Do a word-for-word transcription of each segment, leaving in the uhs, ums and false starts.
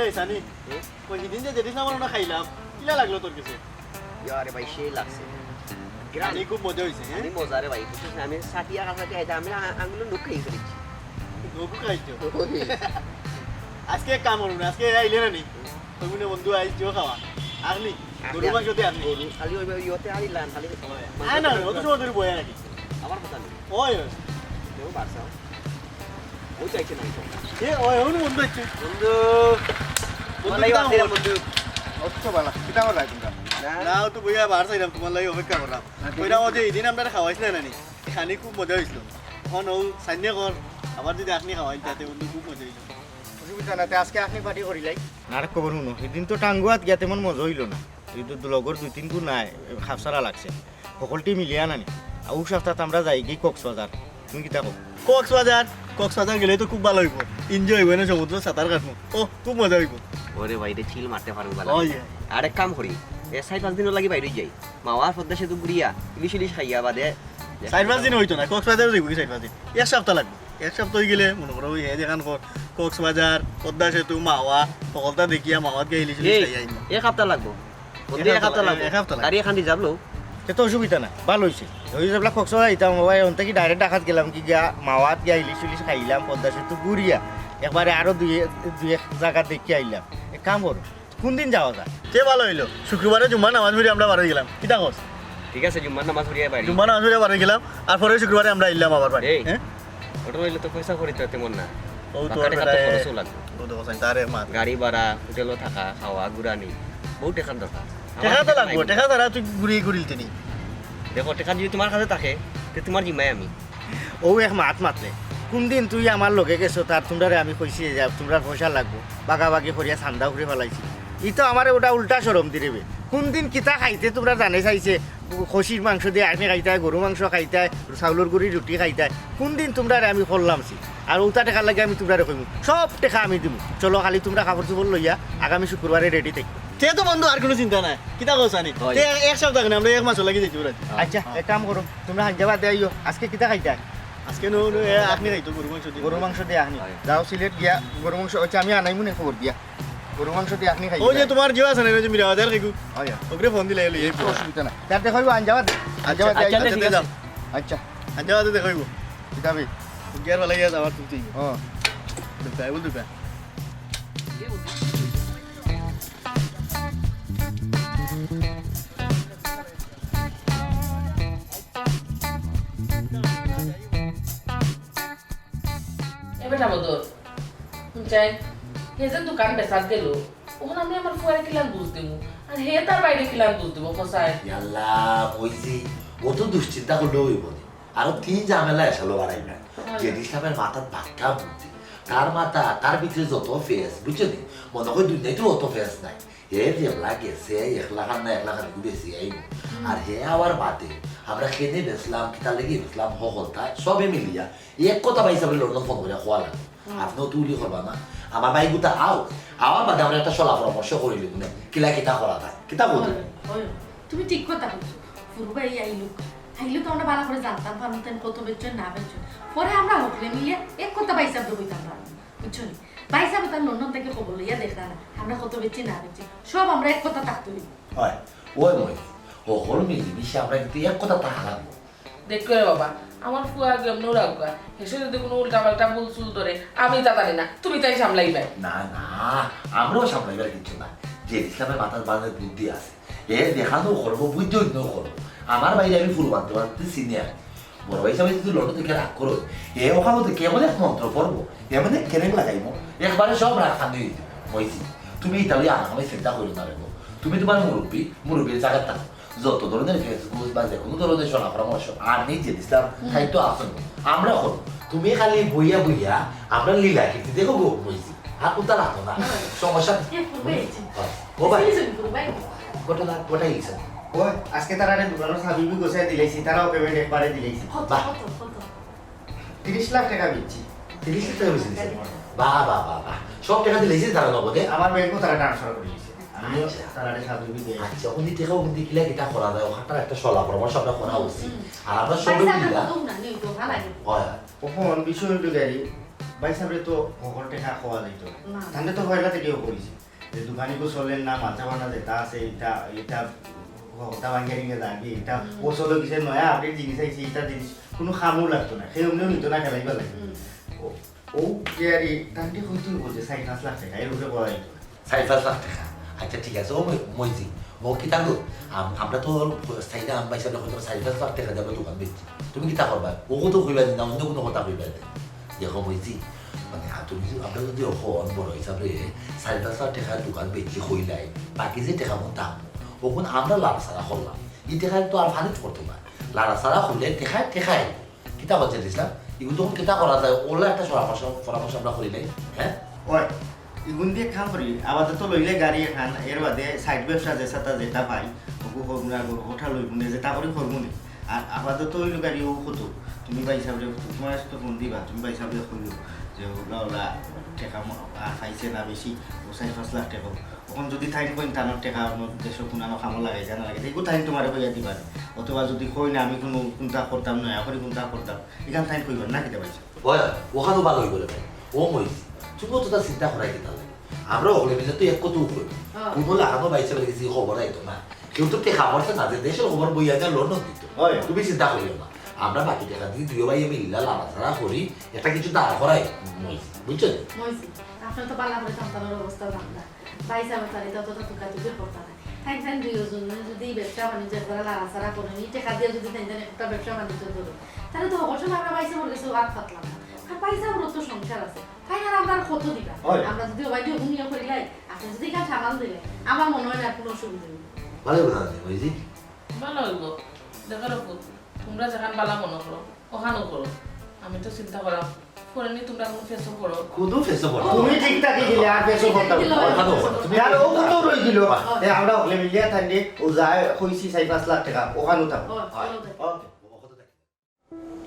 এই সানি, ওই হিদিন যে জেডিস আমার ওনা খাইলাম, কিলা লাগলো তোর কাছে? ইয়ারে ভাই, সেই লাগছে। খানি খুব মজা হইছে, হ্যাঁ? খানি মজা রে ভাই, বুঝছিস না? আমি সাটিয়া কাছাটি আইতে আমি আ-, আঙুলে নুখ খাই ফেলেছি। নুখ খাইছো? ওই। আজকে এক কাম করুন, আজকে এরা আইলে না নি? তুমি না বন্ধু আইছো খাওয়া। আখনি, গরু মাংস দিয়ে আখনি। গরু, খালি ওই, ওই ইয়েতে আইলাম, খালি মাংস আয় না, খাই। অত সময় ধরে বয়ে রাখি। আমার কথা নেই। ওই, ওই। কেউ বাড়ছে? ওই তো আইছে না, আইছে। এ, ওই, ওই বন্ধু আইছে। বন্ধু। বন্ধু, তোমার লাগি কিতা বাড়ছে খবর? বন্ধু। অত বালা, কিতা খবর ভাই তোমরা? না। না, ও তো বইয়া বার চাইলাম, তোমার লাগি অপেক্ষা করলাম। আচ্ছা। কইরা ও যে এই দিন আমরা খাওয়াইছিলে না নি? খানি খুব মজা হইছিল। এখন ও সাইনে কর, আবার যদি আপনি খাওয়াইন, তাতে বন্ধু খুব মজা হইল। অসুবিধা না, তে আজকে আপনি পার্টি করিলাই। আর খবর শুনো, সেদিন তো টাঙ্গুয়াত গিয়া তেমন মজা হইল না। এই তো লগর দুই তিন গুণ নাই, খাপসারা লাগছে। সকলটি মিলিয়া নানি। আর ও সপ্তাহে আমরা যাই গি কক্সবাজার। তুমি কিতা কও? কক্সবাজার, কক্সবাজার গেলে তো খুব ভালো হইব, এনজয় হইব, না সমুদ্র সাঁতার কাটবো। ও, খুব মজা হইব। ওরে ভাই রে, চিল মারতে পারবো ভালো। ওই। আর এক কাম করি, এ চার পাঁচ দিন লাগি বাইরে যাই, মাওয়া পদ্মা সেতু ঘুরিয়া ইলিশ ইলিশ খাইয়া বাদে। চার পাঁচ দিন হইতো না, কক্সবাজার যাইব কি চার পাঁচ দিন? এক সপ্তাহ লাগবে। এক সপ্তাহ হয়ে গেলে মনে করো ওই এই যেখান কর, কক্সবাজার, পদ্মা সেতু, মাওয়া, সকলটা দেখিয়া মাওয়াত গিয়া ইলিশ ইলিশ এই, খাইয়া আইব। এক সপ্তাহ লাগবো। বন্ধু, এক এক সপ্তাহ সপ্তাহ লাগবো। এক সপ্তাহ লাগবো। গাড়ি এখান রিজার্ভ লও। তে তো অসুবিধা না, ভালো হইছে। ওই যে আমরা কক্সবাজার যাইতাম, বাবা, এখন থেকে ডাইরেক্ট ঢাকাত গেলাম কি গিয়া, মাওয়াত গিয়া ইলিশ ইলিশ খাইলাম, পদ্মা সেতু ঘুরিয়া, একবারে আরো দুই, দুই এক জায়গা দেখে আইলাম। এক কাম করো, কোন দিন যাওয়া যায়? তে ভালো হইলো, শুক্রবারে জুম্মার নামাজ পড়ি আমরা বার হয়ে গেলাম। কিতা কস? ঠিক আছে, জুম্মার নামাজ পড়িয়া বাইরে। জুম্মার নামাজ পড়িয়া বার হয়ে গেলাম, আর পরে শুক্রবারে আমরা আইলাম আবার বাড়ি। এই, হ্যাঁ? ওটা হইলে তো পয়সা করি তো তেমন না। ও তো বাক্কা টেকা তো বেটায় খরচও লাগবে। ও তো বসাই তারে মাত। গাড়ি ভাড়া, হোটেলও থাকা, খাওয়া, ঘুরানি, বহুত টেকার দরকার। টেকা তো লাগবো, টেকা ছাড়া তুই ঘুরি ঘুরিলতে নি। দেখো, টেকা যদি তোমার কাছে থাকে, তে তোমার জিম্মায় আমি। ও এক মাত মাতলে, কোন দিন তুই আমার লগে গেছো, তার তোমরারে আমি কইছি যে তোমরার পয়সা লাগবো, বাগাবাগি করিয়া চান্দা উঠে ফালাইছি। ই তো আমারে ওটা উল্টা শরম দিরে বে। কোন দিন কিতা খাইতে তোমরা জানে চাইছে, খসির মাংস দিয়ে আখনি খাইতায়, গরু মাংস খাইতায়, চাউলর গুড়ি রুটি খাইতায়। কোন দিন তোমরারে আমি করলাম ছি? আর ওটা টেকার লাগে আমি তোমরারে কইমু, সব টেকা আমি দিমু। চলো, খালি তোমরা কাপড় চোপড় লইয়া আগামী শুক্রবারে রেডি থাকি। তে তো বন্ধু আর কোনো চিন্তা নাই, কিতা কছ আনি? হয়। তে এক সপ্তাহ কেন, আমরা এক মাস লাগি যাইতে পারি। আচ্ছা, এক কাম করো, তোমরা হাঞ্জা বাদে আইও। আজকে কিতা খাইতায়? আজকে নো, নো, এ, আখনি খাইতো, গরু মাংস দিয়ে। গরু মাংস দিয়ে আখনি। হয়। যাও সিলেট গিয়া গরু মাংস, আচ্ছা, আমি আনাইমু নে খবর দিয়া। গরু মাংস দিয়ে আখনি খাই। ওই যে তোমার জিও আছে না, ওই যে মিরা বাজার খাইকু। হয়, হয়। ওগরে ফোন দিলে এলো, এই তো অসুবিধা নাই। তার দেখাইবো, আঞ্জা বাদে। আঞ্জা বাদে আচ্ছা, আইও। আচ্ছা, ঠিক আছে। আচ্ছা। আঞ্জা বাদে দেখাইবো। কিতাবে? গিয়ার ভালো গিয়া যাওয়ার তুই। হ্যাঁ। দুপায়, বল দুপায়। এ বেটা বদর, হুনছাই, হে যে দোকান বেচাত গেল, অখন আমি আমার ফুয়ারে কিলান বুঝ দিমু, আর হে তার বাইরে কিলান বুঝ দিবো, কছাই? ইয়াল্লা, কইছি, অত দুশ্চিন্তা করলে অইবো নি। আরো তিন ঝামেলা এসালো বাড়াই না। হয়। জেড ইসলামের মাথাত বাক্কা বুদ্ধি, তার মাথা, তার ভিতরে যত ফেস, বুঝছো নি? মনে হয় দুনিয়াতে অত ফেস নাই। হে যেবলা গেছে, এক লাখ আর না এক লাখ আর একটু বেশি আইব। হুম। আর হে আওয়ার বাদে আমরা কেনে বেচলাম, কিতার লাগি বেচলাম, হকলতা সবে মিলিয়া এক কথা ভাই হিসাবে লন্ডন ফোন করে খোয়া লাগে। হুম। আপনিও তুলি করবা না, আমার ভাই গুতা আও, আওয়ার বাদে আমরা একটা সলা পরামর্শ করি লিব না, কিলা কিতা করা যায়, কিতা করি? হয়, হয়। তুমি ঠিক কথা কইছো। ফুরু ভাই আইলুক, আইলুক আমরা ভালো করে জানতাম পারমু তাইন কত বেচছইন না বেচছইন। পরে আমরা হকলে মিলিয়া এক কথা ভাই হিসাবে কইতাম পারমু। বুঝছো নি? ভাই সাহেব তার লন্ডন থেকে খবর লইয়া দেখরা না, আমরা কত বেচি না বেচি, সব আমরা এক কথা থাকতে হইব। হয়, ওই মই, হকল মিলিমিশে আমরা কিন্তু এক কথা থাকা লাগবো। দেখো রে বাবা, আমার ফুয়া আগে এমনও রাখবা, হেসে যদি কোনো উল্টা পাল্টা ভুল চুল ধরে, আমি তা জানি না, তুমি তাই সামলাইবায়। না, না, আমরাও সামলাইবার কিচ্ছু না। জেড ইসলামের মাথার বাজার বুদ্ধি আছে, এ দেখানো করবো, বুদ্ধি অন্য করবো। আমার বাইরে আমি ফুল বানতে বানতে সিনিয়র। বড় ভাই সাহেব যদি লন্ডন থেকে রাগ করো, এ ওখান থেকে এমন এক মন্ত্র পড়বো, এমন এক কেরেক লাগাইবো, একবারে সব রাগ খান হয়ে যাবে। মইজি, তুমি এটা লইয়া আমার চিন্তা করো না রে গো। তুমি তোমার মুরব্বী, মুরব্বীর জায়গায় থাকো। যত ধরনের ফেসবুক বা যে কোনো ধরনের শোনা পরামর্শ আর নেই যে দিছিলাম, হুম। তাই তো আসুন। আমরা করবো। তুমি খালি বইয়া বইয়া আমরা লীলা কীর্তি দেখো গো, মইজি। আর কোনটা রাখো না। সমস্যা নেই। এ, ফুল পেয়েছি। হ্যাঁ। ও ভাই। সিজন ফুল ভাই। গোটা লাখ, গোটাই লিখছেন। ও, আজকে তারা রে দোকানের চাবি বি গোছায় দিলাইছি, তারাও পেমেন্ট একবারে দিলাইছি। কত, বাহ। কত, কত? তিরিশ লাখ টাকা দিচ্ছি। তিরিশ লাখ টাকা বেশি দিছে? বাহ, বাহ, বাহ, বাহ। সব টাকা দিলাইছে তারা নগদে? আমার ব্যাংকও তারা ট্রান্সফার করে দিছে। আমিও আচ্ছা। তারা রে চাবি বি দিয়ে। আচ্ছা, উনি টাকা উনি কিলা কিতা করা যায়, ওখানটার একটা সলা পরামর্শ আমরা করা উচিত। হুম। আর আমরা সবাই পয়সা মিলিয়া তো না, নেই তো, ভালো লাগে। হয়, হয়। ওখান বিষয় হইল গাড়ি, ভাইসাবরে তো হকল টেকা কওয়া যাইতো না। না। তানরে তো পয়লা থাকিউ কইছি যে দোকানিগু চলের না, মালসামানা যেতা আছে, ইতা, ইতা হকলতা ভাঙ্গিয়া টিঙ্গিয়া যাইবি, ইতা হুম। অচল অই গেছে, নয়া update জিনিস আইছে, ইতা জিনিস কুনু কামো লাগতো না, কেউ এমনেও নিতো না খেলাইবার লাগি। হুম। ও, ও যে আর ই, তানরে কইতে অইবো যে চাইর পাঁচ লাখ টেকা, এর উপরে কওয়া যাইতো না। চাইর পাঁচ লাখ টেকা। আচ্ছা, ঠিক আছে। ও মই-, মইজি, ও কিতা গো? আম-, আমরা তো চাইরাম, ভাইসাবরে কইতাম, চাইর পাঁচ লাখ টেকা দিয়া দোকান বেচছি। তুমি কিতা করবায়? অগু তো কইবায় না, অন্য কুনু কথা কইবায় না। দেখো মইজি, মানে, আ, তুমি যদি, আমরা যদি অখন বড় হিসাবে চাইর পাঁচ লাখ টেকার দোকান বেচি কইলাই, বাকি যে টেকাগুন থাকবো, অগুন আমরা লাড়াচাড়া করলাম। ই টেকায় তো আর ফানিত করতো না। লাড়াচাড়া করলে টেকায়, টেকায়। কিতা করছে ইসলাম? ইগুন তখন কিতা করা যায়? অলা একটা পরামর্শ, পরামর্শ আমরা করিলাই, হ্যাঁ? ওই, ইগুন দি এক কাম করি, আপাতত লইলে গাড়ি এখান, এর বাদে side ব্যবসা যেতা যেতা পাই, অগু করমু নে, গরু কটা লইমু নে, যেতা করি করমু নে। আর আপাতত অইলো গাড়ি অউ কত, তুমি ভাইসাবরে, তুমার তো ফোন দিবা, তুমি ভাইসাবরে কইও যে অলা অলা টেকা ম-, আর পাইছে না বেশি, ও চাইর পাঁচ লাখ টেকা। অখন যদি তাইন কইন তানর টেকা অন্য দেশো কুনানো কামো লাগাইতা না লাগে, ইগু তাইন তুমারে কইয়া দিবা নি। অথবা যদি কইন আমি কুনু কুনতা করতাম, নয়া করি কুনতা করতাম, ইখান তাইন কইবা না কিতা ভাইসাব? অয়, অখানউ ভালা অইবো রে ভাই। ও মইজি, তুমি অততা চিন্তা করায় কিতা লাগে? আমরা অকলে মিলে তো এক কথাউ কই। হ্যাঁ। কুনু লাখানো ভাইসাবর গেছে খবর আইতো না। কেউ তো টেকা পড়ছে না, যে দেশর খবর বইয়া যায় লন্ডন দিত। অয়। তুমি চিন্তা করিও না। আমরা বাকি টেকা দি দুইও ভাইয়ে মিলিয়া লাড়াচাড়া করি, একটা কিছু দাঁড় করাই। বুঝছো? মইজি, আপনে তো ভালা করি সন্তানর অবস্থা জানরা। ভাইসাবর তারে তো অততা তুকাতুকি করতা না। তাইন তাইন দুইও জনে যদি ব্যবসা বাণিজ্য একবারে লাড়াচাড়া করইন, ই টেকা দিয়া যদি তাইন তাইন একটা ব্যবসা বাণিজ্য করইন, তাইলে তো অবশ্যই আমরা ভাইসাবর গেছে আত পাতলাম না। আর ভাইসাবরও তো সংসার আছে। তাইন আর আমরা আর কত দিবা? অয়। আমরা যদি অবায়দি অগুন ইয়ে করিলাই, আপনে যদি ইখান সামাল দিলে, আমার মনো অয় না আর কুনু অসুবিধা অইবো। ভালা কথা আছে, মইজি। ভালা অইবো। দেখো রফুক, তুমরা যেখান ভালা মনো করো, অখানউ করো। আমি তো চিন্তা করাম, পরে নি তুমরা কুনু ফেসো করো। কুনু ফেসো করো। তুমি ঠিক থাকি দিলে আর ফেসো করতাম না। অখানউ করো। তুমি আর ও কুনু রই দিল। বাহ। এ, আমরা অকলে মিলিয়া তানরে, ও যায় কইছি চাইর পাঁচ লাখ টেকা, অখানউ থাকো। অয়, অয়। ওকে।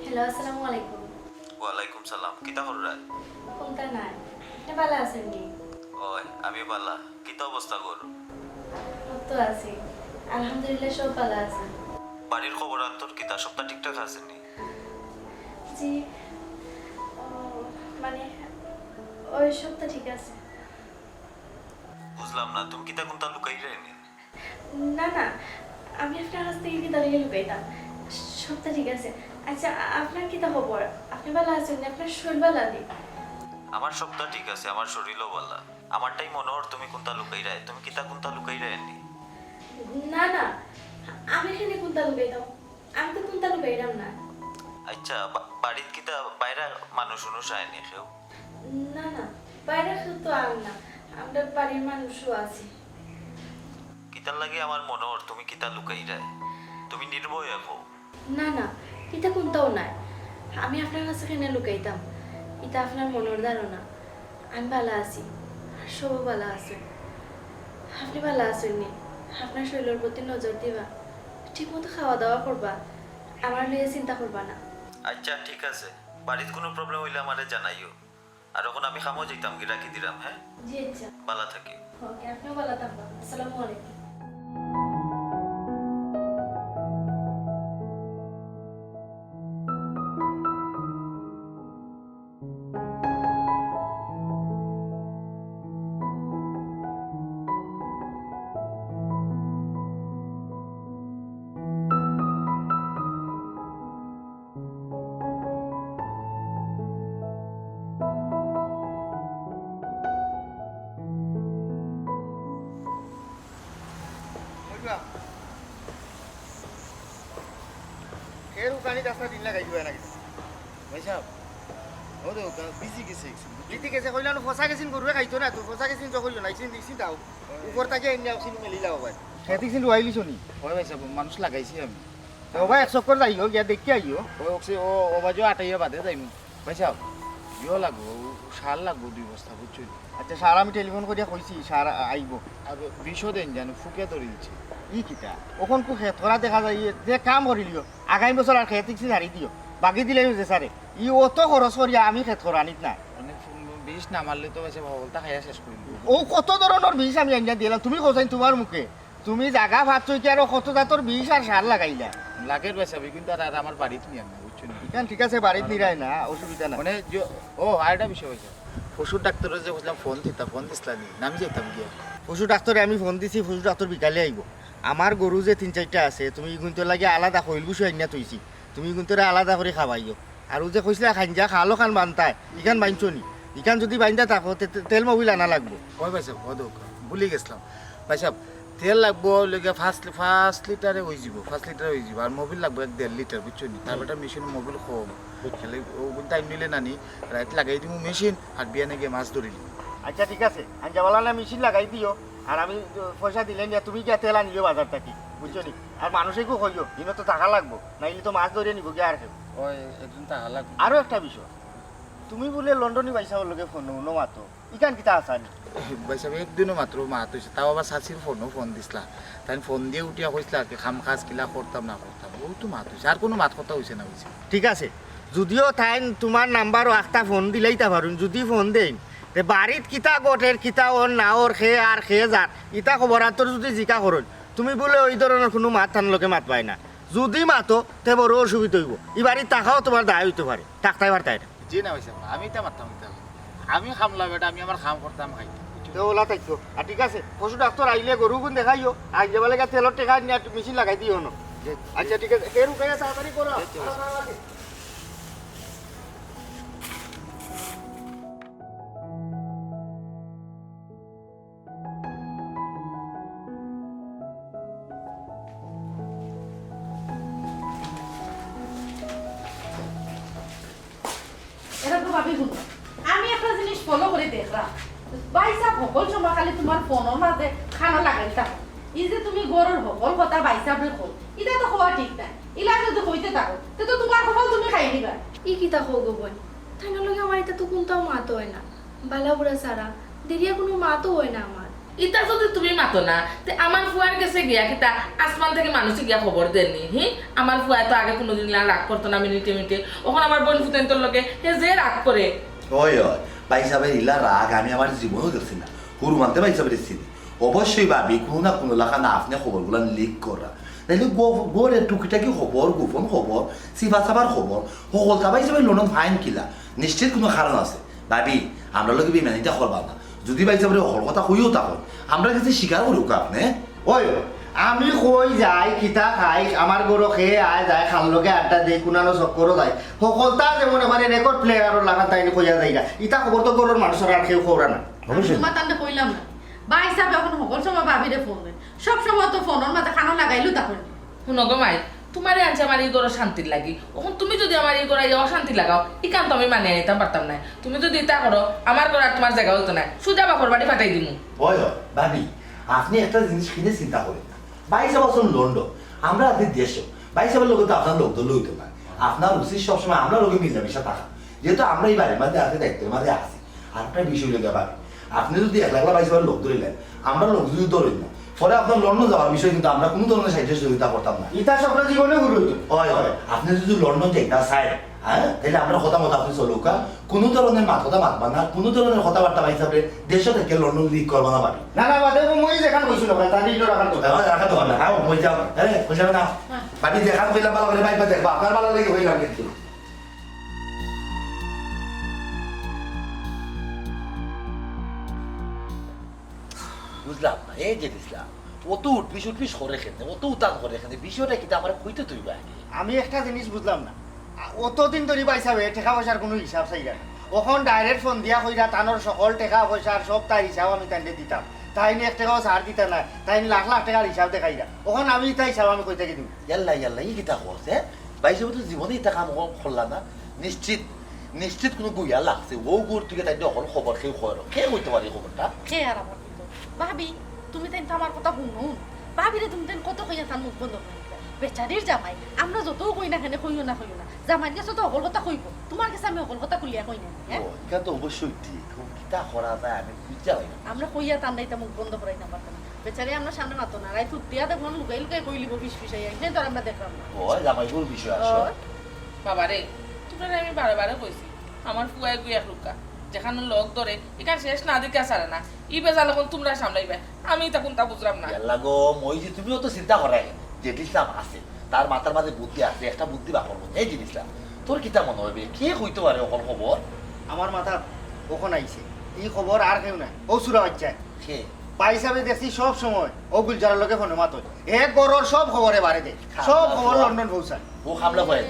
হ্যালো, আসসালামু আলাইকুম। ওয়ালাইকুম সালাম। কিতা কররায়? কুনতা নায়। আপনে ভালা আছইন নি? অয়, আমি ভালা। কিতা অবস্থা ঘরর? অউ তো আছি। আলহামদুলিল্লাহ, সব ভালা আছে। বাড়ির খবর আন্তর কিতা? সবতা ঠিকঠাক আছে নি? জি, ও, মানে, অয় সবতা ঠিক আছে। বুঝলাম না, তুমি কিতা কুনতা লুকাইরায় নি? না, না, আমি আপনার কাছ থাকি কিতা লুকাইতাম? সবতা ঠিক আছে। আচ্ছা, আ-, আপনার কিতা খবর? আপনে ভালা আছইন নি? আপনার শরীর ভালা নি? আমার সবতা ঠিক আছে, আমার শরীরও ভালা। আমারটাই মনো অর তুমি কুনতা লুকাইরায়, তুমি কিতা কুনতা লুকাইরায় নি? না, না, আমি কেনে কুনতা লুকাইতাম? আমি তো কুনতা লুকাইরাম না। আচ্ছা, বা-, বাড়িত কিতা বাইরা মানুষ উনুষ আয় নি কেউ? না, না, বাইরা কেউ তো আয় না, আমরা বাড়ির মানুষও আছি। কিতার লাগি আমার মনো অর তুমি কিতা লুকাইরায়? তুমি নির্ভয়ে কও। না, না, ইতা কুনতাও নায়। আমি আপনার কাছে কেনে লুকাইতাম? ইতা আপনার মনর ধারণা। আমি ভালা আছি, আর সবও ভালা আছে। আপনে ভালা আছইন নি? আপনার শরীলর প্রতি নজর দিবা, ঠিকমতো খাওয়া দাওয়া করবা, আমারে লইয়া চিন্তা করবা না। আচ্ছা, ঠিক আছে, বাড়িত কুনু problem অইলে আমারে জানাইও। আর অখন আমি কামো যাইতাম গি, রাখি দিরাম, হ্যাঁ? জি, আচ্ছা। ভালা থাকিও। ওকে, আপনেও ভালা থাকবা। আসসালামু আলাইকুম। এর উকানি রাস্তা দিন লাগাই দিবা নাকি? ভাইসাব, ও তো গা-, ভিজি গেছে একটু। ভিজি গেছে কইলা না, ফসা গেছিন গরুয়ে খাইতো না তো, ফসা গেছিন তো কইলো না, ইসিন দিছি দাও। উপর থাকি আইনা অক্সিন মেলি লাও ভাই। খেতে গেছিন রুয়াইলিছো নি? অয় ভাইসাব, মানুষ লাগাইছি আমি। ও ভাই, এক চক্কর যাইও, গিয়া দেখি আইও। ও অক্সি-, ও, ও বাজু আটাইয়া বাদে যাইমু। ভাইসাব, ইয়ো লাগবো, সার লাগবো দুই বস্তা, বুঝছো নি? আচ্ছা, সার আমি টেলিফোন করিয়া কইছি, সার আ-, আইবো। আর বিষও দেন জানো, ফুকে ধরিলছে। ই কিতা? অখন কু খেত করা দেখা যায়, ইয়ে, যে কাম করিলিও, আগামী বছর আর খেত ইকছি ছাড়ি দিও। বাকি দিলে যে সারে। ই অত খরচ করিয়া আমি খেত করানিত না। মানে, বিষ না মারলে তো ভাইসাব হকলতা খাইয়া শেষ করি দিবো। ও কত ধরনর বিষ আমি আনিয়া দিলাম, তুমি কওছাইন তুমার মুখে। তুমি জাগা পাচ্ছ কি আরো কত জাতর বিষ আর সার লাগাইলা? লাগের ভাইসাব, কিন্তু আর, আর আমার বাড়িত নিয়ে না, বুঝছো নি? কেন, ঠিক আছে, বাড়িত নিরায় না, অসুবিধা না। মানে যে, ও, আরেকটা বিষয় অইছে, পশু ডাক্তাররে যে কইছিলাম ফোন দিতা, ফোন দিছলা নি? না আমি যাইতাম গিয়া। পশু ডাক্তাররে আমি ফোন দিছি, পশু ডাক্তার বিকালে আইবো। আমার গরু যে তিন চাইরটা আছে, তুমি ইগুইন্তর লাগি আলাদা খইল ভুসি আনিয়া থইছি, তুমি ইগুইন্তরে আলাদা করি খাওয়াইও। আর অউ যে কইছলা খাইঞ্জা খালো খান বানতায়, ইখান বাইনছো নি? ইখান যুদি বাইন্দা থাকো, তে, তে, তেল মবিল আনা লাগবো। ওই ভাইসাব, ও দোক, ভুলি গেছলাম। ভাইসাব, তেল লাগবো অইলো গিয়া পাঁচ লি-, পাঁচ লিটারে অইযিবো, পাঁচ লিটারে অইযিবো। আর মবিল লাগবো এক দেড় লিটার, বুঝছো নি? তারপর একটা মেশিন মবিল কম। বুঝছি। তাইলে ও টাইম নিলে নানি, রাইত লাগাই দিমু মেশিন, আর বিয়ানে গিয়া মাছ ধরিলিমু। আচ্ছা, ঠিক আছে, আনজাবালা না মেশিন লাগাই দিও, আর আমি পয়সা দিলে নিয়া তুমি গিয়া তেল আনিও বাজার থাকি, বুঝছো নি? আর মানুষেগু কইও, ইনো তো থাকা লাগবো, নাইলে তো মাছ ধরিয়া নিবো গিয়া আর কেউ। ওই, একজন থাকা লাগবো। আরো একটা বিষয়, তুমি বুলে লন্ডনি ভাইসাবর লগে ফোনো উনো মাতো, ইখান কিতা হাছা নি? ভাইসাব, একদিনও মাত্র মাত অইছে, তাও আবার চাচির ফোনো ফোন দিছলা। তাইন ফোন দিয়া উঠিয়া কইছলা আর কি, কাম কাজ কিলা করতাম না করতাম, অউ তো মাত অইছে, আর কুনু মাত কথা অইছে না অইছে। ঠিক আছে, যুদিও তাইন তুমার নাম্বারো আখতা ফোন দিলাইতা পারইন, যুদি ফোন দেইন, তে বাড়িত কিতা ঘটের, কিতা অর না অর, কে আর কে যার, ইতা খবর আতর যুদি জিকা করইন, তুমি বুলে ওই ধরনর কুনু মাত তান লগে মাতবায় না। যুদি মাতো, তে বড় অসুবিধা অইবো। ই বাড়িত থাকাও তুমার দায় অইতো পারে, থাকতায় পারতায় না। জি না ভাইসাব, আমি ইতা মাততাম কিতা? আমি কামলা বেটা, আমি আমার কাম করতাম খাইতাম। তে অলা থাকতো। আর ঠিক আছে, পশু ডাক্তার আইলে গরুগুন দেখাইও, আইলে বলে গিয়া তেলর টেকা নিয়া মেশিন লাগাই দিও না। জি। আচ্ছা, ঠিক আছে, তে রুকাইয়া তাড়াতাড়ি করো। জি, জি। এরা তো ভাবি হুনো, আমি একটা জিনিস ফলো করি দেখলাম, ভাইসাব হকল সময় খালি তুমার ফোনর মাঝে কানো লাগাইল থাকো। ই যে তুমি ঘরর হকল কথা ভাইসাবরে কও, ইটা তো কওয়া ঠিক নায়। ইলা যদি কইতে থাকো, তে তো তুমার কপাল তুমি খাই নিবা। ই কিতা কও গো বইন? তাইনর লগে আমার ইতা তো কুন্তাও মাত অয় না। বালা বুরা ছাড়া দেরিয়া কুনু মাতও অয় না আমার। ইতা যদি তুমি মাতো না, তে আমার ফুয়ার গেছে গিয়া কিতা আসমান থাকি মানুষে গিয়া খবর দেয়নি? হি, আমার ফুয়ায় তো আগে কুনুদিন ইলা রাগ করতো না মিনিটে মিনিটে, অখন আমার বইন ফুতাইন্তর লগে হে যে রাগ করে। ওই, ওই, ভাইসাবর ইলা রাগ আমি আমার জীবনেও দেখছি না। হুরু মানতে ভাইসাবরে চিনি। অবশ্যই ভাবি, কুনু না কুনু লাখান আপনে খবরগুলান লিক কররা। নাইলে গো-, ঘরর টুকিটাকি খবর, গোপন খবর, ছিপা চাপার খবর, হকলতা ভাইসাবে লন্ডন ফাইন কিলা? নিশ্চিত কুনু কারণ আছে। ভাবি, আমরার লগে বেইমানিটা করবা না। যুদি ভাইসাবরে হকল কথা কইও থাকো, আমরার গেছে স্বীকার করউক্কা আপনে। ওই, আমি কই যাই, কিতা খাই, আমার ঘরো কে আয় যায়, কার লগে আড্ডা দেই, কুনানো চক্করো যাই, হকলতা যেমন একেবারে রেকর্ড প্লেয়ারর লাখান তাইন কইয়া যাইরা। ইতা খবর তো ঘরর মানুষর আর কেউ কওরা না। অবশ্যই। তুমার তানরে কইলাম না। ভাইসাবে অখন হকল সময় ভাবিরে ফোন দেইন। সব সময় তো ফোনর মাঝে কানো লাগাইলউ থাকইন। হুনো গো মাই, তুমারে আনছি আমার ই ঘরো শান্তির লাগি। অখন তুমি যুদি আমার ই ঘরো আইয়া অশান্তি লাগাও, ইখান তো আমি মানিয়া নিতাম পারতাম নায়। তুমি যুদি ইতা করো, আমার ঘরো আর তুমার জাগা অইতো নায়। সুজা বাপর বাড়ি ফাটাই দিমু। ওই, ওই, ভাবি, আপনে একটা জিনিস কিনে চিন্তা করইন না। ভাইসাব আছইন লন্ডন, আমরা আছি দেশো। ভাইসাবর লগে তো আপনার লোক ধরলে অইতো না। আপনার উচিত সবসময় আমরার লগে মিলামিশা থাকা। যেহেতু আমরা ই বাড়ির মাঝে আছি, দায়িত্বর মাঝে আছি। আর একটা বিষয় অইলো গিয়া ভাবি, আপনে যুদি একলা একলা ভাইসাবর লোক ধরিলাইন, আমরার লোক যুদি ধরইন না, পরে আপনার লন্ডন যাওয়ার বিষয় কিন্তু আমরা কুনু ধরনের সাহায্য সহযোগিতা করতাম না। ইতা স্বপ্ন জীবনে হুরু অইতো। ওই, ওই, আপনে যুদি লন্ডন যাইতা চাইন, হ্যাঁ, তাইলে আমরার কথা মতো আপনে চলউক্কা। কুনু ধরনের মাত কথা মাতবা না, কুনু ধরনের কথাবার্তা ভাইসাবরে দেশো থাকি লন্ডন লিক করবা না ভাবি। না, না, বাদে মই যেখান কইছিল, তার ইনো রাখার দরকার। হ্যাঁ, রাখার দরকার না। হ্যাঁ, মই যাও। আরে, মই যাও না। ভাবি, যেখান কইলাম ভালা করি ভাইবা দেখবা, আপনার ভালা লাগি কইলাম কিন্তু। বুঝলাম না, এই যে ইসলাম, অত উঠবিস উঠবিস করে কেনে, অত উতাল করে কেনে, বিষয়টা কিতা আমারে কইতে তুই আগে। আমি একটা জিনিস বুঝলাম না, আ, অতদিন ধরি ভাইসাবে টেকা পয়সার কুনু হিসাব চাইরা না, অখন direct ফোন দিয়া কইরা তানর হকল টেকা পয়সার সব তার হিসাব আমি তানরে দিতাম, তাইন এক টেকাও ছাড় দিতা না, তাইন লাখ লাখ টেকার হিসাব দেখাইরা, অখন আমি ইতা হিসাব আমি কই থাকি দিমু? ইয়াল্লা, ইয়াল্লা, ই কিতা কস, হে? ভাইসাবে তো জীবনে ইতা কাম কর-, করলা না। নিশ্চিত, নিশ্চিত কুনু গুইয়া লাগছে। অউ ঘর থাকি তাইন হকল খবর কেউ কয়, কে কইতে পারে খবরটা? কে আর আমার কিন্তু? ভাবি, তুমি তাইন তো আমার কথা হুনো। ভাবিরে তুমি তাইন কত কইয়া তান মুখ বন্ধ করি দিতা। বেচারির জামাই, আমরা যতউ কই না কেনে, কইও না, কইও না। জামাইর গেছে তো হকল কথা কইবো। তুমার গেছে আমি হকল কথা খুলিয়া কই না, হ্যাঁ? ও, ইটা তো অবশ্যই ঠিক। অখন কিতা করা যায়, আমি বুঝা পাই না। আমরা কইয়া তান দায়িত্ব মুখ বন্ধ করাইতাম পারতাম না। বেচারি আমরার সামনে মাতো না। রাইত উঠিয়া দেখবো, লুকাই লুকাই কইলিবো, ফিস ফিসাইয়া। ইখান তো আর আমরা দেখলাম না। ও, জামাইগুর বিষয় আসল। ও। বাবারে, তুমরারে আমি বারে বারে কইছি, আমার ফুয়ায় গুইয়া এক রুক্কা, যেখানো লগ ধরে, ইখান শেষ না দেখিয়া ছাড়ে না। ই বেজাল অখন তুমরা সামলাইবায়, আমি ইতা কুন্তা বুঝলাম না। ইয়াল্লা গো, মই যে তুমিও তো চিন্তা করায়, জেড ইসলাম আছে, তার মাথার মাঝে বুদ্ধি আছে, একটা বুদ্ধি বার করবো। এই জেড ইসলাম, তোর কিতা মনো অয় বে? কে কইতো পারে অকল খবর? আমার মাথাত অখন আইছে, ই খবর আর কেউ নায়, অউ ছুরা বাইচ্চায়। কে? ভাইসাবে দেখছি সব সময় অউ গুলজারর লগে ফোনো মাতইন। হে ঘরর সব খবর এ বারে দে, সব খবর লন্ডন পৌঁছায়। অউ কামলা কয়।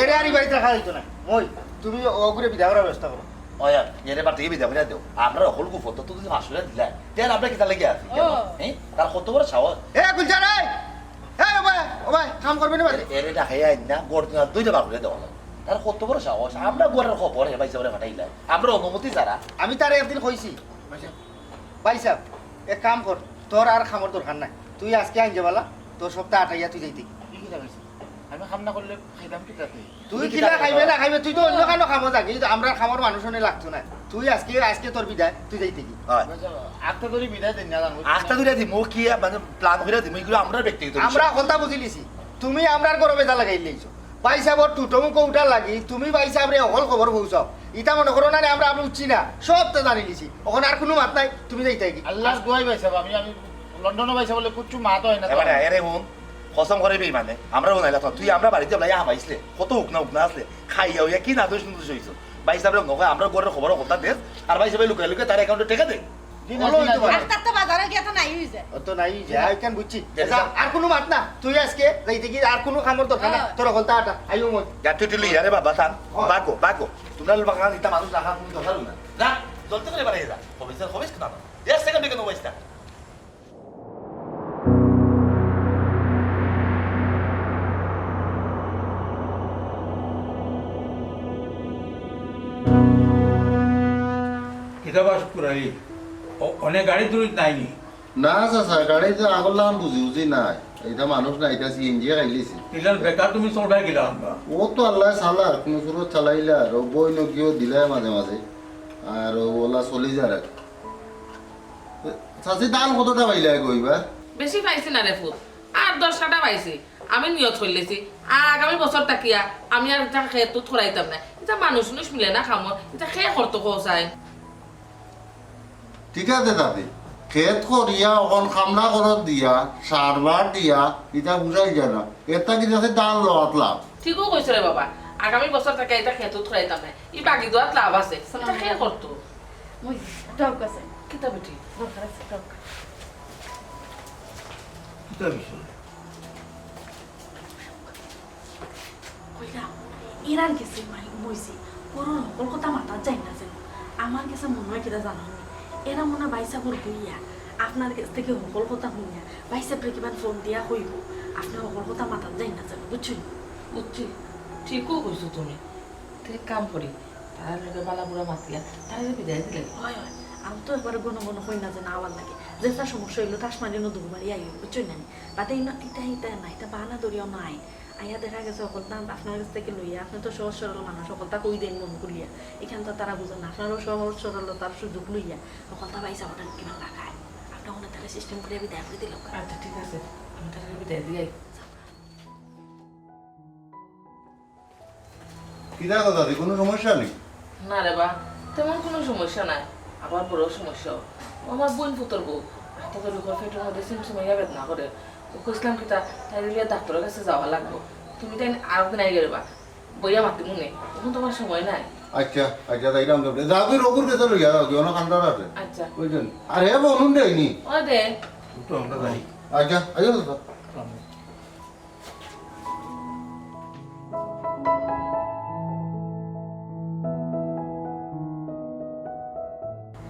এরে আর ই বাড়িত রাখা যাইতো নায়। মই, তুমি অগুরে বিদায় করার ব্যবস্থা করো। অয়, এরে বাড়ি থাকি বিদায় করিয়া দেও। আমরার অকল গুফর তথ্য যদি ফাঁস করিয়া দিলায়, তে আর আমরা কিতার লাগি আছি? কেনে? ও। হ্যাঁ? তার কত বড় সাহস? এ গুলজার, এই! এই, ও ভাই, ও ভাই, কাম করবে না বাড়ি? এরে, এরে ডাকাইয়া আইন না, গর্দনা দুইটা বার করিয়া দেওয়া লাগবো। তার কত বড় সাহস? আমরা ঘরর খবর হে ভাইসাবরে ফাটাইলায়, আমরার অনুমতি ছাড়া। আমি তারে একদিন কইছি, ভাইসাব, এক কাম কর, তোর আর কামর দরকার নাই, তুই আজকে আইন যাবালা, তোর সপ্তাহ আটাইয়া তুই যাইতে। ই কিতা কইছে? আমি কাম না করলে খাইতাম কিতা তে? তুই কিলা খাইবে না খাইবে, তুই তো অন্য কানো কামো যাবি, কিন্তু আমরার কামর মানুষ অনে লাগতো নায়। তুই আজকে, আজকে তোর বিদায়, তুই যাইতে কি? অয়। আখতা ধরি বিদায় দেইন না জানো? আখতা ধরি দিমু, কি মানে plan করিয়া দিমু, ইগুলা আমরার ব্যক্তিগত বিষয়। আমরা কথা বুঝিলিছি, তুমি আমরার ঘরো বেজার লাগাইলাইছো। ভাইসাবর টুটো মুখো উঠার লাগি তুমি ভাইসাবরে অকল খবর পৌঁছাও। ইতা মনো করো না রে, আমরা, আমরা উঠছি না, সব তো জানিলিছি। অখন আর কুনু মাত নাই, তুমি যাইতায় কি? আল্লার দোয়াই ভাইসাব, আমি, আমি লন্ডনো ভাইসাব বলে কুচ্ছু মাত অয় না। এবারে এরে হুন, কসম করি বেইমানে, আমরা হুনাইলা তো, তুই আমরার বাড়িত যাইবায় হামাইছলে, কত উকনা উকনা আছলে, খাইয়া অইয়া কি নাদোষ নুদোষ অইছো। ভাইসাবরে নকয়, আমরার ঘরর খবর হকলতা দেস, আর ভাইসাবে লুকাই লুকাই তার account-ও টেকা দে। জি না, অলো জি না, অইতো জি না। পারে। আখতার তো বাজারো গিয়া তো নাই অইযায়। ও তো নাই অইযায়, আইকান বুঝছি। যা, যা। আর কুনু মাত না, তুই আজকে যাইতে কি আর কুনু কামর দরকার নাই, হ্যাঁ। তোর হকলতা আটা, আইও মই। যা, তুই, তুই লইয়া রে বাবা, থাম। অয়। বাগো, বাগো। তুমরার বাগান ইতা মানুষ রাখার কুনু দরকার নাই। যা, জলদি করি বাড়ি যা। খবিস, খবিস না। এক second কেনে বইস না। কিতা বাস পুরাই? অ-, অনে গাড়ি দুড়ি নাই নি? না চাচা, গাড়িত আগর লাখান বুঝি বুঝি নাই। ইতা মানুষ নাই, ইতা CNG খাইলিছে। ইলান বেকার তুমি চলবায় কিলা আমরা? ও তো আল্লায় চালার, কুনু সুরত চালাইলা, আর ও বইন গিয়াও দিলায় মাঝে মাঝে। আর ও ওলা চলি যার আর কি। চাচি, ধান কতটা পাইলায় গো ইবার? বেশি পাইছি না রে পুত, আর দশ কাঠা পাইছি। আমি নিয়ত করিলিছি, আর আগামী বছর থাকিয়া আমি আর ইতা খেত-উত করাইতাম না। ইতা মানুষ-উনুষ মিলে না কামো, ইতা কে করতো কও চাই? ঠিক আছে চাচি, খেত করিয়া, অখন কামলা খরচ দিয়া, সার-বার দিয়া, ইতা বুঝাই যায় না। এর থাকি চাচি ধান লওয়াত লাভ। ঠিকউ কইছো রে বাবা, আগামী বছর থাকিয়া ইতা খেত-উত করাইতাম না। ই বাগি দেওয়াত লাভ আছে, ইতা কে করতো? মই যাউক আছে। কিতা বেটি? দরকার আছে, যাউক। কিতা বিষয়? কইলাম, এরার গেছে মাই মইছে, ঘরর হকল কথা মাতাত যায় না যেন। আমার গেছে মনো অয় কিতা জানো নি? এরা মনো অয় ভাইসাবর বইয়া, আপনার গেছ থাকি হকল কথা হুনিয়া, ভাইসাবরে কিবান ফোন দিয়া কইবো, আপনার হকল কথা মাতাত যায় না যেন, বুঝছো নি? বুঝছি, ঠিকউ কইছো তুমি। তে এক কাম করি, তারার লগে বালা বুরা মাতিয়া, তারারে বিদায় দিলাই। অয়, অয়। আমি তো একবারে ঘন ঘন কই না যে না আওয়ার লাগি। যেতা সমস্যা অইলো, তাস মারি নদুর বাড়ি আইও, বুঝছো না নি? বাদে ইনো ইতা ইতা না, ইতা বাহানা ধরিও না আইন। আইয়া দেখা গেছে হকলতা আপনার গেছ থাকি লইয়া, আপনে তো সহজ সরল মানুষ, হকলতা কই দেইন মন খুলিয়া। ইখান তো তারা বুঝইন না, আপনারও সহজ সরলতার সুযোগ লইয়া, হকলতা ভাইসাবর কিমান লাগায়। আপনে অনে তারে system করিয়া বিদায় করি দিলাউক্কা। আচ্ছা, ঠিক আছে, আমি তারে বিদায় দিয়াই। কিতা কথা দি, কুনু সমস্যা নি? না রে বা, তেমন কুনু সমস্যা নাই। আবার বড় সমস্যা, ও আমার বইন পুতর বউ, আতা ধরি কর, পেটর মধ্যে সিমসিমাইয়া বেদনা করে। ও কইছলাম কিতা, তাইরে লইয়া ডাক্তরর গেছে যাওয়া লাগবো। তুমি তাইন আরক দিন আইগি রে বা, বইয়া মাতিমুনে, অখন তো আমার সময় নাই। আচ্ছা, আচ্ছা, তাইলে আমরা যাও, তুই রঘুর গেছে লইয়া যাও, তুই অনো কান্দার আছে। আচ্ছা। বুঝলেন? আর হে বলুন দেয়নি। ও দে। একটু আমরা যাই। আচ্ছা, আইও তো।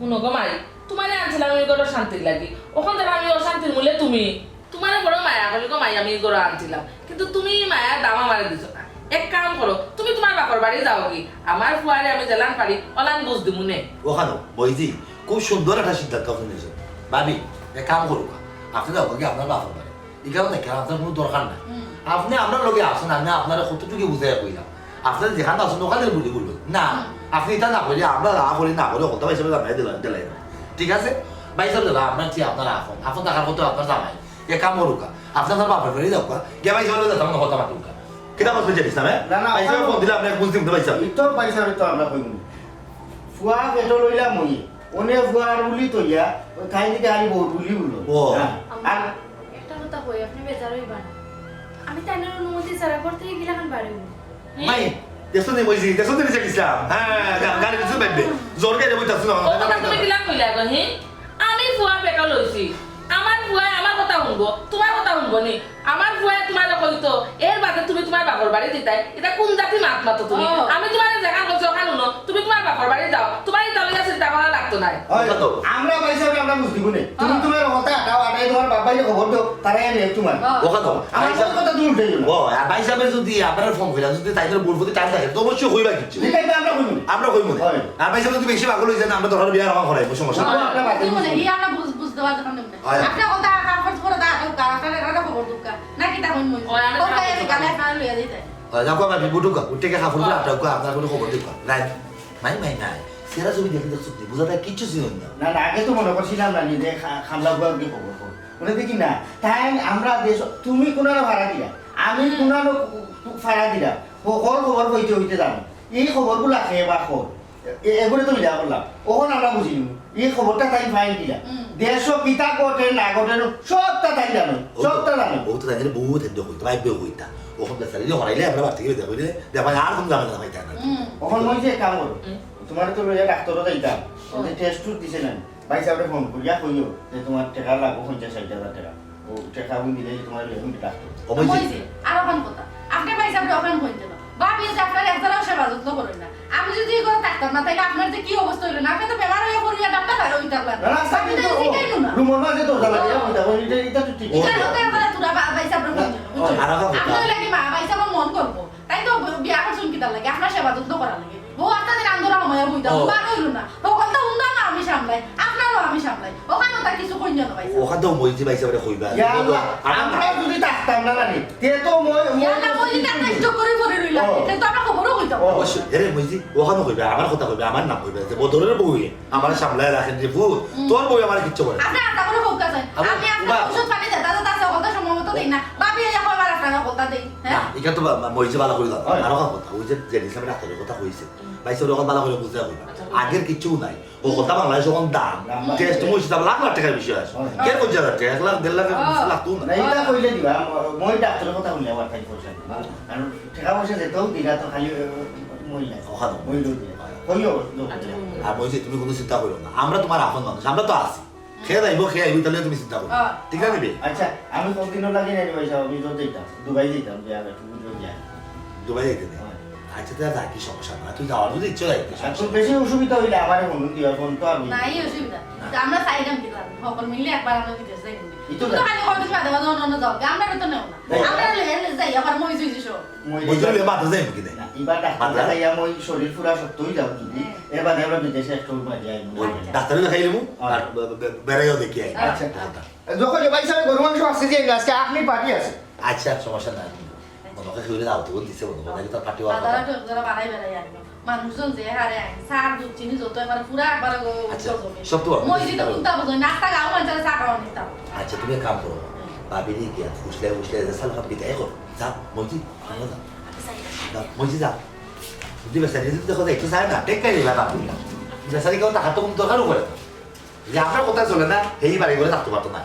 হুনো গো মাই, তুমারে আনছিলাম ই ঘরো শান্তির লাগি, অখন দেখো আমি অশান্তির মূলে তুমি। তুমারে বড় মায়া করি গো মাই আমি ই ঘরো আনছিলাম, কিন্তু তুমি ই মায়ার দাম আমারে দিছো না। এক কাম করো, তুমি তুমার বাপর বাড়ি যাওগি, আমার ফুয়ারে আমি যেলান পারি অলান বুঝ দিমুনে। ও খানো, বইজি, খুব সুন্দর একটা সিদ্ধান্ত আপনে নিছইন। ভাবি, এক কাম করুক্কা, আপনে যাওগি আপনার বাপর বাড়ি। ইখানো থাকি আপনার কুনু দরকার নাই। হুম। আপনে আমরার লগে আছইন, আমি আপনারে কতটুকু বুঝাইয়া কইলাম। আপনে যেখানো আছইন, অখানো বুলি বলইন। না, হুম। আপনে ইতা না কইলে আমরা না করি, না করি, হকলতা ভাইসাবরে জানাই দিলাম, দিলাই না। ঠিক আছে? ভাইসাব দিলা, আপনার কি আপনার আপন, আপন থাকার কথা আপনার জামাই। এক কাম করুক্কা, আপনে আপনার বাপর বাড়ি যাউক্কা, গিয়া ভাইসাবর লগে যাইতাম না, কথা মাতুক্কা। কিতা কথা জানিস না, হ্যাঁ? না, না, ভাইসাব ওখানে ফোন দিলে আপনে বুঝ দিমু, ভাইসাব। ই তো ভাইসাব তো আমরা কইমু। ফুয়া পেটো লইলাম ওই। অনে ফুয়ার বুলি তইয়া, ওই খাই দিকে আনি বউর বুলি বললো। ও। হ্যাঁ। আম্মা, আর একটা কথা কই, আপনে বেজার অইবা না। আমি তাইনর অনুমতি ছাড়া ঘর থাকি কিলাখান বারইমু? মাই, দেখছো নি মইজি, দেখছো নি রিজেক্ট ইসলাম? হ্যাঁ, গা-, গাড়ি কিছু বাইবে। জোর গাড়ি বইতাছ না। ও কথা তুমি কিলা কইলা গো, হি? আমি ফুয়া পেটে লইছি। আমার ফুয়ায় আমার কথা হুনবো, তুমার কথা হুনবো নি? আমার ফুয়ায় তুমারে কইতো, এর বাদে তুমি তুমার বাপর বাড়ি দিতায়। ইটা কুন জাতি মাত মাতো তুমি? ও। আমি তুমারে যেখান কইছি ওখান হুনো, তুমি তুমার বাপর বাড়ি যাও। তুমার ইতা লইয়া চিন্তা করা লাগতো নায়। অয়, কথা তো। আমরা ভাইসাবরে আমরা বুঝ দিমু নে। তুমি ও। তুমার কথা আটাও, আটাই তুমার বাপ ভাইরে খবর দেও, তারা এনে তুমার। ও। ও কথা তো। আমার ভাইসাব, কথা তুমি উল্টাইও না। ও, আর ভাইসাবে যদি আপনারে ফোন কইরা যদি তাইনর বউর প্রতি টান থাকে, তো অবশ্যই কইবা কিচ্ছু। ঠিক আছে, আমরা কইমু। আমরা কইমু নে। অয়। আর ভাইসাব যদি বেশি পাগল অই যায়, আমরা দরকার বিয়া রওনা করাইমু, সমস্যা নাই। ও, আমরা বাদ দিমু নে, ই আমরা বুঝ-, বুঝতে পারতাম না। অয়। আপনি কথা কাপড় চোপড় দা, দা, আপনার একটা খবর দরকার। না কিতা কইমু? ও, আমরা কথা কাপড় এই চোপড় গালে আপনারা লইয়া দিতে। অয়, যাও, কবা, বিবু ঢুকা, উঠে গিয়ে কাপড় চোপড় আটাও, আপনার কোনো খবর দরকার। রাইট। মাই, মাই, নাই। সেরা ছবি দেখি দেখছো নি? বুঝা যায় কিচ্ছু চিনইন না। না, না, আগে তো মনে করছিলাম না, নিজে খা-, খামলা বুয়া কি খবর খবর। মনে দেখি না, তাই আমরা দেশ, তুমি কোনানো ভাড়া দিলা, আমি হুম। কোনানো ফাড়া দিলা, হকল খবর হইতে হইতে জানো। এই খবরগুলা খেয়ে বা খবর, এ-, এগুলো তো ইলা করলাম। ওখানে আমরা বুঝি নিমু। এই খবরটা তাই ফাইন দিলা। হুম। দেশো কিতা ঘটে না ঘটে, সবটা তাই জানো, ও তো, সবটা জানো। ও তো তাই জানে, বহুত হেদ্দ হইতো, ভাই বেউ হইতা। ওখানে বেচারি হরাইলে আমরা বাড়ি থেকে বের করে দেওয়া, আর কোন ঝামেলা হইতা না। হুম। ওখানে ওই যে কাম করো, হুম। তোমার তো লইয়া ডাক্তারও যাইতাম, ও। ওই যে টেস্ট টুস্ট দিছে না, ভাইসাবরে ফোন করিয়া কইও যে তোমার টেকা লাগবো পঞ্চাশ ষাইট হাজার টেকা। ও টেকা আমি দিলে তোমার এখন ডাক্তার। ও, বুঝছি। ওই যে, আর ওখান কথা। আপনি ভাইসাবরে ওখান কইতে না। ভাবি যে আপনার একজনও সেবা যত্ন করেন না। আমি যদি এই ঘরে থাকতাম না, তাইলে আপনার যে কি অবস্থা হইলো না? আপনি তো বেমার হইয়া পড়িয়া ডাক্তার হইয়া হইতাম না। না, না, আপনি তো কিন্তু ও শিখাইলো না। রুমর মাঝে দরজা লাগিয়া ও। হইতা, ওই এটা, এটা তো ঠিক। ও। এটা হতে পারে তোরা বা-, ভাইসাবরে ফোন দিও, বুঝছো? আর ওখান কথা। আপনার লাগি মা, ভাইসাবর মন করবো। তাই তো বিয়া করছুন কিতার লাগি? আপনার সেবা যত্ন করার লাগি। বউ আস্তা দিন আন্দোলন হইয়া বইতা, ও। বার হইল না। হকলতা হুন্দা না আমি সামলাই, আপনারও আমি সামলাই। ওখানে তা কিছু কইন না ভাই। ওখান তো মইজি ভাইসাবরে কইবা। ইয়া আল্লাহ, আমরা যদি থাকতাম না জানি, তে তো মই, মই ইয়া আল্লাহ, মই যদি একটা স্ট্রোক করে পড়ে রইলাম, ও। তে তো আমরা খবরও কইতাম। ও। অবশ্যই। এরে মইজি, ওখানে কইবা, আমার কথা কইবা, আমার নাম কইবা, যে বদরের বউ, আমার সামলায় রাখেন যে ফুত, হুম। তোর বউ আমার কিচ্ছু করে না। আপনি আশা করে হোক আছে। আবার আমি আপনার ওবা। ঔষধ পানি দেতা দেতা আছে, কথা সম্ভবত দেই না। ভাবি, এই যে কয়বার আপনারা কথা দেই। হ্যাঁ? না, এটা তো বা-, বা-, মইজি ভালা করে জানো। হয়। আরো কথা, ওই যে, যে ডিসেম্বর ডাক্তারের কথা কইছে। হুম। ভাইসাবরে ওখানে ভালা করে বুঝতে হবে। আচ্ছা। আগের কিচ্ছু নাই। ও কথা বাংলাদেশ এখন দাম। দাম। টেস্ট মইজি দাম লাখ লাখ টাকার বিষয় আছে। হয়। কে পঞ্চাশ হাজার টাকা, এক লাখ, দেড় লাখ, ও। লাখ তো না। না, এটা কইলে দিবা, ম-, মই ডাক্তারের কথা শুনলে আমার খালি পয়সা দিবা। আর টাকা পয়সা যেটাও দিলা তো খালি, ও, মই লাগে। ওখানে। মই দিলা। কইও, আচ্ছা। আর মইজি তুমি কোনো চিন্তা করো না। আমরা তোমার আপন মানুষ, আমরা তো আছি। খেয়ে যাইবো, খেয়ে আইবো, তাহলে তুমি চিন্তা করো। হ্যাঁ। ঠিক আছে, নিবে? আচ্ছা, আমি কতদিনও লাগে না রে ভাই সাহেব, আমি তো যাইতাম, দুবাই যাইতাম, যে আমি একটু বুঝে যাই। দুবাই যাইতে দে। হ্যাঁ। আচ্ছা, তাহলে যা, কি সমস্যা না, তুই যাওয়ার যদি ইচ্ছে হয়, আর খুব বেশি অসুবিধা হইলে আমারে ফোন দিও, ফোন তো আমি না, এই অসুবিধা। না। তা আমরা চাইলাম কি জানো? সকল মিলে একবার আমরা বিদেশ যাই। এই তো তুমি তো যাই। খালি কদিন বাদে বাদে অন্য অন্য যাও, আমরা তো নেও না। যাই। আমরা লে-, লে-, যাই, আবার মই যাই সব। মই বুঝলে যাই। বাদ যাই কি দেয়? না, এবার ডাক্তার বাদ দেখাইয়া মই শরীর পুরা শক্ত হয়ে যাও যদি। হ্যাঁ। এবার আমরা বিদেশে একটু বাদে আইবো। ওই আচ্ছা। ডাক্তারে দেখাই নেবো, হ্যাঁ। আর বে-, বে-, বেড়াইও দেখি আই। আচ্ছা। কথা। যখন যে ভাই সাহেব গরু মাংস আসছে যে আজকে আপনি পার্টি আছে। আচ্ছা, সমস্যা নাই। মনে হয় কেউ দাওয়াত দিছে, মনে হয় তার পার্টি হওয়ার কথা। বাজারে তো যারা বাড়াই বেড়াই আনবো। মানুষজন যে হারে আইন, চা, দুধ, চিনি যত একবারে পুরা একবারে গো-, আচ্ছা, গজবে। সব তো মসজিদে উঠতে হবে, নাস্তা খাও, মানে চা খাওয়া নিতে হবে। আচ্ছা, তুমি এক কাম করো। হুম। ভাবিরে গিয়া ফুসলে ফুসলে যে সালাম বিদায় করো। যাও, মসজিদ, যাও। যাও, মসজিদ যাও। যদি বেচারি যদি দেখো যে একটু চায় না, টেক্কা দিবা না। বেচারি কেউ টাকা তো কম দরকারও করে। যে আপনার কথা চলে না, এই বাড়ি ঘরে থাকতে পারতো না।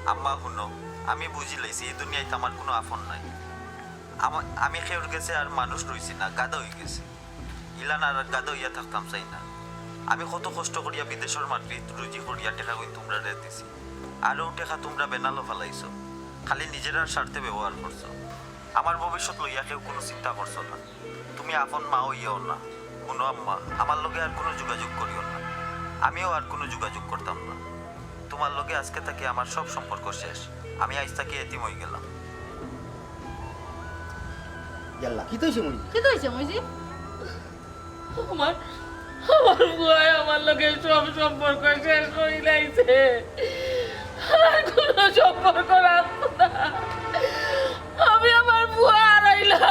আম্মা, হুনো, আমি বুঝি লাইছি, এই দুনিয়াত আমার কোনো আপন নাই। আমা-, আমি কেউর গেছে আর মানুষ রইছি না, গাধা হয়ে গেছি। ইলান আর গাধা হইয়া থাকতাম চাই না। আমি কত কষ্ট করিয়া বিদেশর মাটিত রুজি করিয়া টেকা করি তুমরারে দিছি। আরও টেকা তুমরা বেনালো ফালাইছো, খালি নিজেরার স্বার্থে ব্যবহার করছো। আমার ভবিষ্যৎ লইয়া কেউ কোনো চিন্তা করছো না। তুমি আপন মা হইয়াও না। হুনো আম্মা, আমার লগে আর কোনো যোগাযোগ করিও না। আমিও আর কোনো যোগাযোগ করতাম না। তোমার লগে আজকে থাকি আমার সব সম্পর্ক শেষ। আমি আইজ থাকি এতিম হয়ে গেলাম। ইয়াল্লা, কিতা হইছে মইজি? কিতা হইছে মইজি? আমার, আমার ফুয়ায় আমার লগে সব সম্পর্ক শেষ করি লাইছে। আর কোনো সম্পর্ক রাখতো না। আমি আমার ফুয়া হারাইলাম।